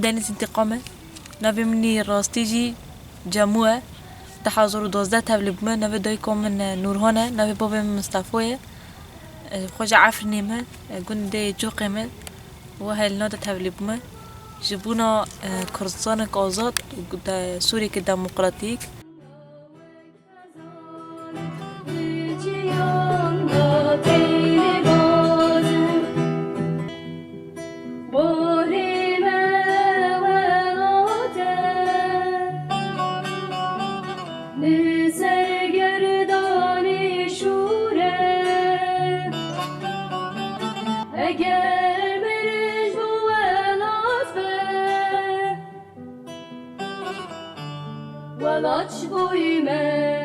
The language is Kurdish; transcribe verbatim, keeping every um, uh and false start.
Deniz Întiqam e. Navê min î rastî jî Cemû e. Du hezar û duwazdeh tevlî bûme. Navê dayika min, e, Nûrhan e. Navê bavê min Mistefo ye. E, xwe ji Efrînê me, e, gundê Coqê me. Wahel nade tevlî bûme. Ji bona, e, Kurdistanek azad û de-, Sûriyeke demokratîk. Eger mirij bo welat be, welat ji bo me.